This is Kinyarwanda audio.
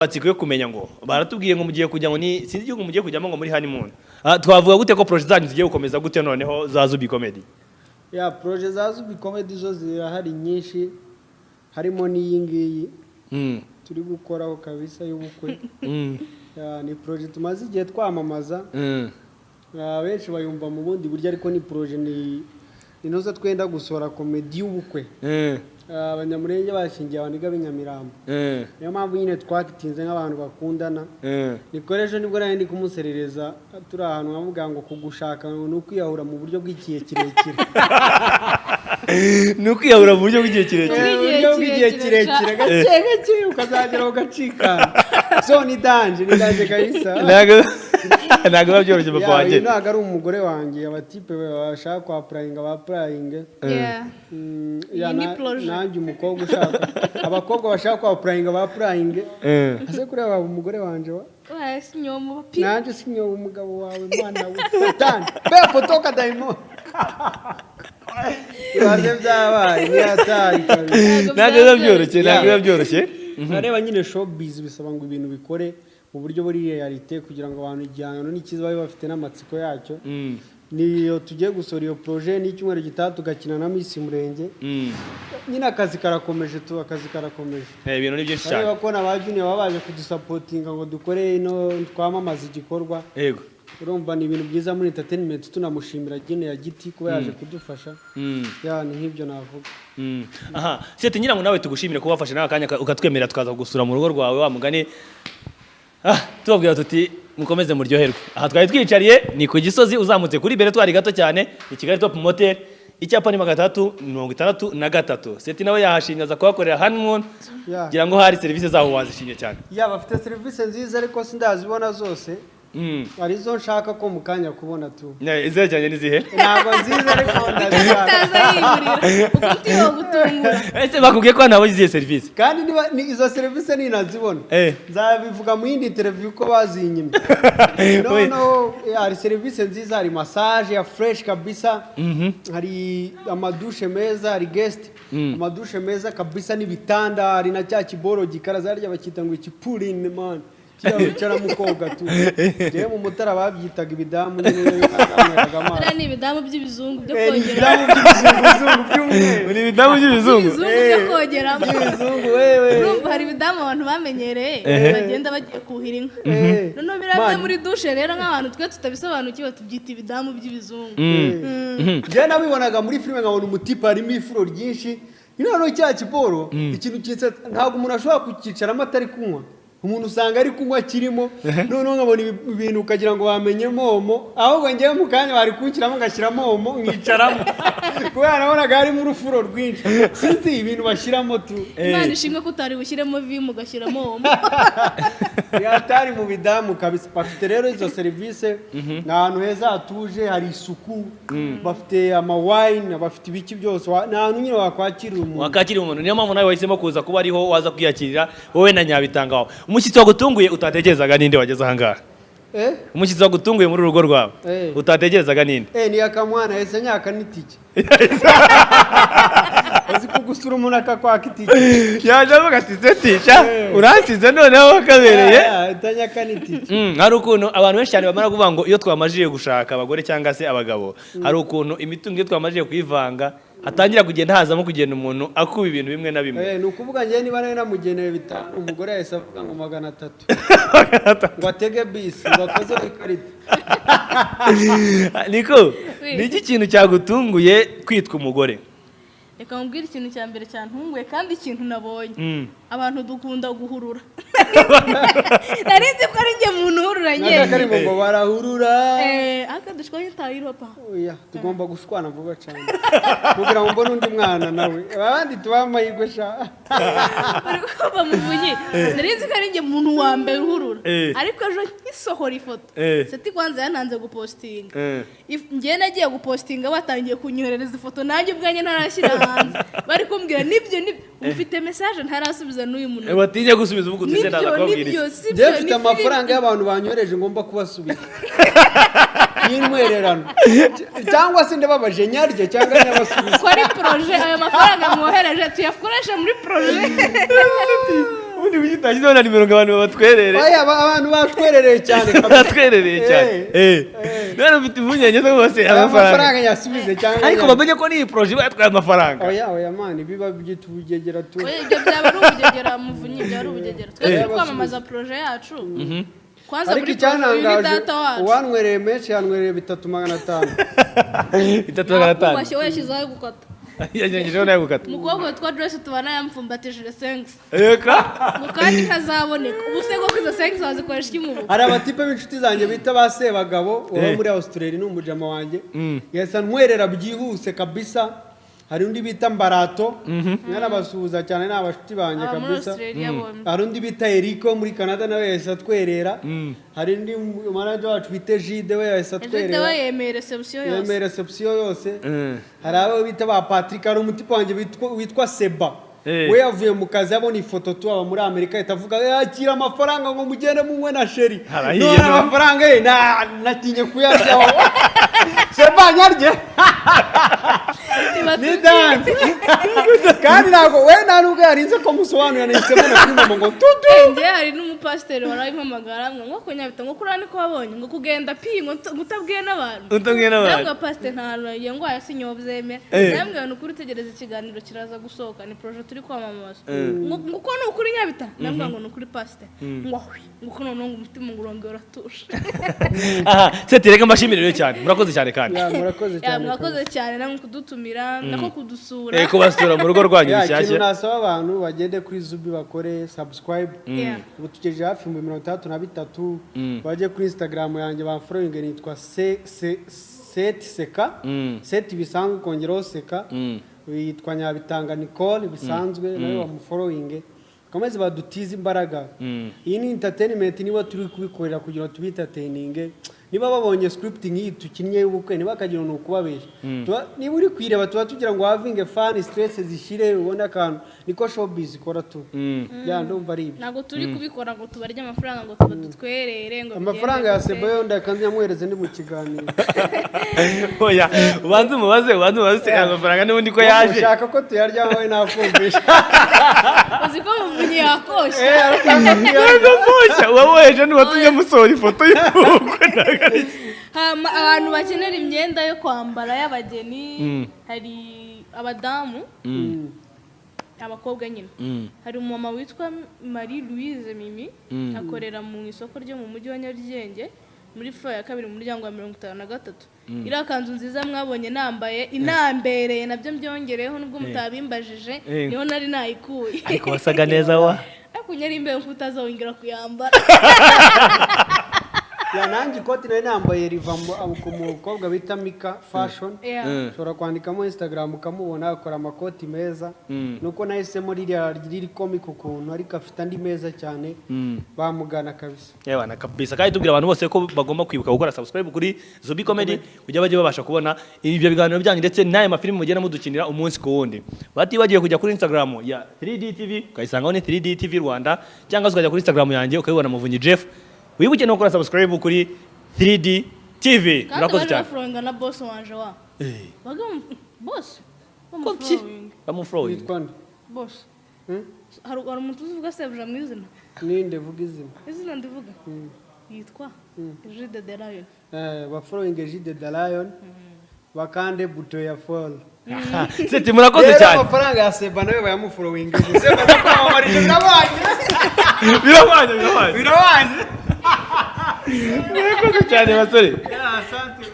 Amatsiko yo kumenya ngo baratubwiye ngo mugiye kujya, ngo ni sinzi igihugu mugiye kujyamo, ngo muri honeymoon. Twavuga gute ko projet zanyu zigiye gukomeza gute noneho za Zuby Comedy? Ya, projet za Zuby Comedy zo zirahari nyinshi, harimo n'iyi ngiyi turi gukoraho kabisa y'ubukwe. Ya, ni projet tumaze igihe twamamaza. Ya, benshi bayumva mu bundi buryo, ariko ni projet, ni inoza twenda gusohora comedy y'ubukwe. Ya, Abanyamurenge bashingiye abaniga b'inyamirambo. Niyo mpamvu nyine twakitinze nk'abantu bakundana. Niko ejo nibwo nari ndi kumuserereza turi ahantu, nkavuga ngo kugushaka ni ukwiyahura mu buryo bw'igihe kirekire. Ni ukwiyahura mu buryo bw'igihe kirekire. Mu buryo bw'igihe kirekire, gake gake ukazagera ugacikana. So ni danger, ni danger kabisa. Ntabwo biba byoroshye, papa Ya, wanjye. uyu ntabwo ari umugore wanjye. Abatipe bashaka kwa applyinga ba applyinge. Iyi ni projet. Nanjye umukobwa ushaka, abakobwa bashaka kwa applyinga ba applyinge. Ese kuriya waba umugore wanjye wa? Oya, sinyomo pi. Nanjye sinyoba umugabo wawe, mwana we. Satani pepo toka, dayimoni, ibaze byabaye ntiyataye kabisa. Ntabwo biba byoroshye, ntabwo biba byoroshye. Urareba nyine, showbiz bisaba ngo ibintu bikore mu buryo buri réalité kugira ngo abantu igihangano n'ikiza babe bafite n'amatsiko yacyo. Niyo tugiye gusohora iyo projet n'icyumweru gitaha tugakina na Miss Murenge. Nyine akazi karakomeje tu, akazi karakomeje. Ibintu ni byinshi cyane. Urareba ko na ba Junior baba baje kudusupportinga ngo dukore ino twamamaze igikorwa. Urumva ni ibintu byiza muri entertainment, tunamushimira Junior ya Giti kuba yaje kudufasha. Ya, ni nk'ibyo navuga. Aha Seti, ngira ngo nawe tugushimire kuba wafashe n'aka kanya ukatwemerera tukaza gusura mu rugo rwawe. Wa mugani, tubabwira tuti mukomeze muryoherwe. Aha twari twicariye ni ku Gisozi, uzamutse kuri Beretwari gato cyane, i Kigali Top Motel, icyapa ni 663. Seti nawe yahashimye, aza kuhakorera honeymoon. Ngira ngo hari serivisi zaho wazishimye cyane. Ya, bafite serivisi nziza, ariko sindazibona zose. Hari izo nshaka ko mu kanya kubona tu. Izerekeranye n'izihe? Ntabwo nziza, ariko ndazishaka. Utaza yigurira umutima gutungura. Ese bakubwiye ko hano habonye izihe serivisi? Kandi niba ni izo serivisi ninazibona, nzabivuga mu yindi interview ko bazinyimye. Noneho hari serivisi nziza, hari massage ya fresh kabisa, hari amadushe meza, hari guest, amadushe meza kabisa n'ibitanda, hari na cya kiboro gikaraza harya bakita ngo ikipurine man, kiriya wicaramo ukoga tu. Njyewe mu Mutara babyitaga ibidamu nyine, banyweraga amazi. Biriya ni ibidamu by'ibizungu byo Ni kogeramo. ibidamu by'ibizunguzungu by'umweru. Ni ibidamu by'ibizungu. By'ibizungu byo kogeramo. By'ibizungu wewe. Urumva hari ibidamu abantu bamenyereye bagenda bagiye kuhira inka. Noneho biriya byo Man. muri dushe rero, nk'abantu twe tutabisobanukiwe, tubyita ibidamu by'ibizungu. Njyewe nabibonaga muri filime, nkabona umutipe harimo ifuro ryinshi. Noneho cya kiboro, ikintu cyitse, ntabwo umuntu ashobora kucyicaramo atari kunywa. Umuntu usanga ari kunywa kirimo. Noneho nkabona ibintu ukagira ngo bamenyemo Omo. Ahubwo njyewe mu kanya bari kunshyiramo, ngashyiramo Omo nkicaramo, kubera nabonaga harimo urufuro rwinshi. Sinzi ibintu bashyiramo tu. Imana ishimwe ko utari bushyiremo Vimu, ugashyiramo Omo. Yatari mu bidamu kabisa. Bafite rero izo serivisi, ni ahantu heza hatuje, hari isuku, bafite amawayini, bafite ibiki byose. Ni ahantu nyine wakwakirira umuntu. Wakakira umuntu. Niyo mpamvu nawe wahisemo kuza kuba ariho waza kwiyakirira wowe na Nyabitanga wawe. Umushyitsi wagutunguye utatekerezaga ninde wageze ahangaha? Eh? Umushyitsi wagutunguye muri uru rugo rwawe utatekerezaga ninde? Eh, ni akamwana yahise nyaka n'itike. Uzi kugusura umuntu akakwaka itike? Yaje avuga ati: "Seti sha, uransize noneho wakabereye." Itanyaka n'itike. Hari ukuntu abantu benshi cyane bamara kuvuga ngo iyo twamajije gushaka abagore cyangwa se abagabo, hari ukuntu imitungo iyo twamajije kuyivanga hatangira kugenda hazamo kugenda umuntu akuba ibintu bimwe na bimwe. Eh, ni ukuvuga njyewe niba nari namugeneye 5, umugore yahise avuga ngo 300, ngo atege bisi, ngo akoze ikarita. Niko. Oui. Ni iki kintu cyagutunguye kwitwa umugore? Reka mubwire ikintu cya mbere cyantunguye kandi ikintu nabonye. Abantu dukunda guhurura. Nari nzi ko ari njye muntu uhurura n'aka njyenyine. Karimo ngo barahurura. Eh, aka dushwanye tayiropa. Oya, tugomba gushwana vuba cyane kugira ngo mbone undi mwana nawe. Abandi tubahe amahirwe sha. Uri kumva Muvunyi, nari nzi ko ari njye muntu wa mbere uhurura. Ariko ejo nkisohora ifoto, Seti kwanza yananze gupostinga. Njye nagiye gupostinga, batangiye kunyoherereza ifoto, nanjye ubwanjye ntarashyira hanze bari kumbwira nibyo nibyo. Mfite message ntarasubiza n'uyu muntu. Watinye gusubiza uvuga uti: "Se ndaza Nibyo. kubabwira Nibyo. iki?" Sibyo. Njyewe mfite Ni amafaranga filime. y'abantu banyohereje ngomba kubasubiza y'intwererano, cyangwa se ndababaje nyaryo cyangwa nyabasubiza. Ko ari projet, ayo mafaranga mwohereje tuyakoreshe muri projet. Ubundi kuki utashyizeho na nimero ngo abantu babatwerere? Oya, abantu batwerereye cyane kabisa. Batwerereye cyane. Eh. None ufite impungenge zo kubase Aya amafaranga? Amafaranga yasubize cyangwa Ariko bamenye ko n'iyi projet iba yatwaye amafaranga. Oya, oya man, biba byita ubugegera tu. Oya, ibyo byaba ari ubugegera, Muvunyi, byaba ari ubugegera. Twe turi kwamamaza projet yacu kwanza. Ariko Muri projet uyu ni icyantangaje, data wacu. uwanywereye menshi yanywereye 3,500. 3,500. Yakubashye we, yashyizeho ayo gukata. Yagengejeho nayo gukata. Umukobwa witwa Joyce tubana yamfumbatishije sengisi Reka. ngo kandi ntazaboneka. Ubu se koko izo sengisi wazikoresha iki mu bukwe? Hari abatipe b'inshuti zanjye bita ba Sebagabo baba muri Australia, ni umujama wanjye, yahise antwerera byihuse kabisa. Hari undi bita Mbarato, nkanabasuhuza cyane, ni abashuti banjye Aba muri kabisa. Australia bombi. Hari undi bita Eric wo muri Canada, nawe yahise atwerera. Hari undi manager wacu bita Jide, we yahise Jide we atwerera. yemeye reception yose. Yemeye reception yose. Hari abo bita ba Patrick, hari umutipe wanjye witwa Seba. We yavuye mu kazi abona ifoto tu, aba muri Amerika, ahita avuga yakira amafaranga ngo mugende munywe na chérie. Harahiye. None amafaranga ye natinye kuyaryaho. Seba nyarye ni dance, kandi ntabwo we nta nubwo yarinze ko musobanurira, nahise mbona kuri mama ngo tutu. Njye hari n'umupasiteri warabimpamagara ngo kunyabita ngo kuriya niko wabonye ngo kugenda pi ngo utabwiye n'abantu. Utabwiye n'abantu. Ndabwira pasiteri nta hantu nagiye ngo aya sinyobyemera. Ndabwira ni ukuri, utegereza ikiganiro kiraza gusohoka, ni projet turi kwamamaza. Ngo uko ni ukuri nyabita? Ndabwira ngo ni ukuri pasiteri. Ngo ahwi, ngo uko noneho ngo umutima ngo urongera uratuje. Aha Seti, reka mbashimire rero cyane, murakoze cyane kandi. Ya, murakoze Ya, cyane. Mwakoze cyane namwe kudutumira, nako kudusura. Kubasura mu rugo rwanyu Ya, ikintu rushyashya. nasaba abantu, bagende kuri Zubi bakore subscribe. Ubu tugejeje hafi 63,000. Bajye kuri Instagram yanjye bamfollowinge, nitwa se se Seti Seka. Seti bisanzwe ukongeraho Seka. Yitwa Nyabitanga Nicole bisanzwe, nawe bamufollowinge, bakomeze badutize imbaraga. Iyi ni entertainment, niba turi kubikorera kugira ngo tubientertaininge. Niba babonye script nk'iyi tukinnye y'ubukwe, ntibakagira ni ukubabeshya. Niba uri kuyireba, tuba tugira ngo havinge fun, stress zishire, ubone akantu. Niko showbiz ikora tu. Ya, ndumva ari ibyo. Ntabwo turi kubikora ngo tubarye amafaranga, ngo tuba dutwerere ngo Amafaranga ya Seba yo ndakanze nyamuhereze ndi mu kiganiro. Oya, ubanze umubaze, ubanze umubaze amafaranga n'ubundi ko yaje. Ushaka ko tuyarya wowe, nakumvisha. Uzi ko Muvunyi yakoshye? Eh, arashaka ko tuyarya. Ntabwo mboshya uba woheje ntiwatumye musohora ifoto y'ubukwe, ntabwo ari. Hama abantu bakenera imyenda yo kwambara y'abageni, hari abadamu, abakobwa nyine, hari umumama witwa Marie Louise Mimi, akorera mu isoko ryo mu mujyi wa Nyarugenge, muri floor ya kabiri, mu muryango wa 53. Iriya kanzu nziza mwabonye nambaye inambereye, nabyo mbyongereyeho nubwo mutabimbajije, niho nari nayikuye. Ariko wasaga neza wa. Ariko nyari imbeho nkuko utazongera kuyambara. Ya, nanjye ikoti nari nambaye riva ku mukobwa bita Mika Fashion. Ushobora kwandikamo Instagram ukamubona, akora amakoti meza. Nuko nahisemo ririya riri comic ukuntu, ariko afite andi meza cyane, bamugana kabisa. Yewe na kabisa, kandi tubwira abantu bose ko bagomba kwibuka gukora subscribe kuri Zubi Comedy kugira bajye babasha kubona ibyo biganiro byanyu ndetse n'aya mafilimi mugenda mudukinira umunsi ku wundi. Batibagiwe kujya kuri Instagram ya 3D TV ukayisangaho, ni 3D TV Rwanda, cyangwa se ukajya kuri Instagram yanjye ukayibona, Muvunyi Jeff. Wibuke no gukora subscribe kuri 3D TV. Kandi Murakoze bari cyane. bafollowinga na boss wanje wa baga boss. Kuki? Bamufollowinga. Bamufollowing. Witwa nde? Boss. Hmm? Hari umuntu uzivuga sebuja mu izina. Ninde? Vuga izina. Izina ndivuga yitwa Jude the Lion. Eh, bafollowing Jide the Lion, bakande buto ya follow. Seti, murakoze Rero cyane. amafaranga ya Seba nawe bayamufollowing. Seba ndakwamamarije, birabanye. Birabanye, birabanye. Birabanye. Murakoze cyane basore. Yeah, asante.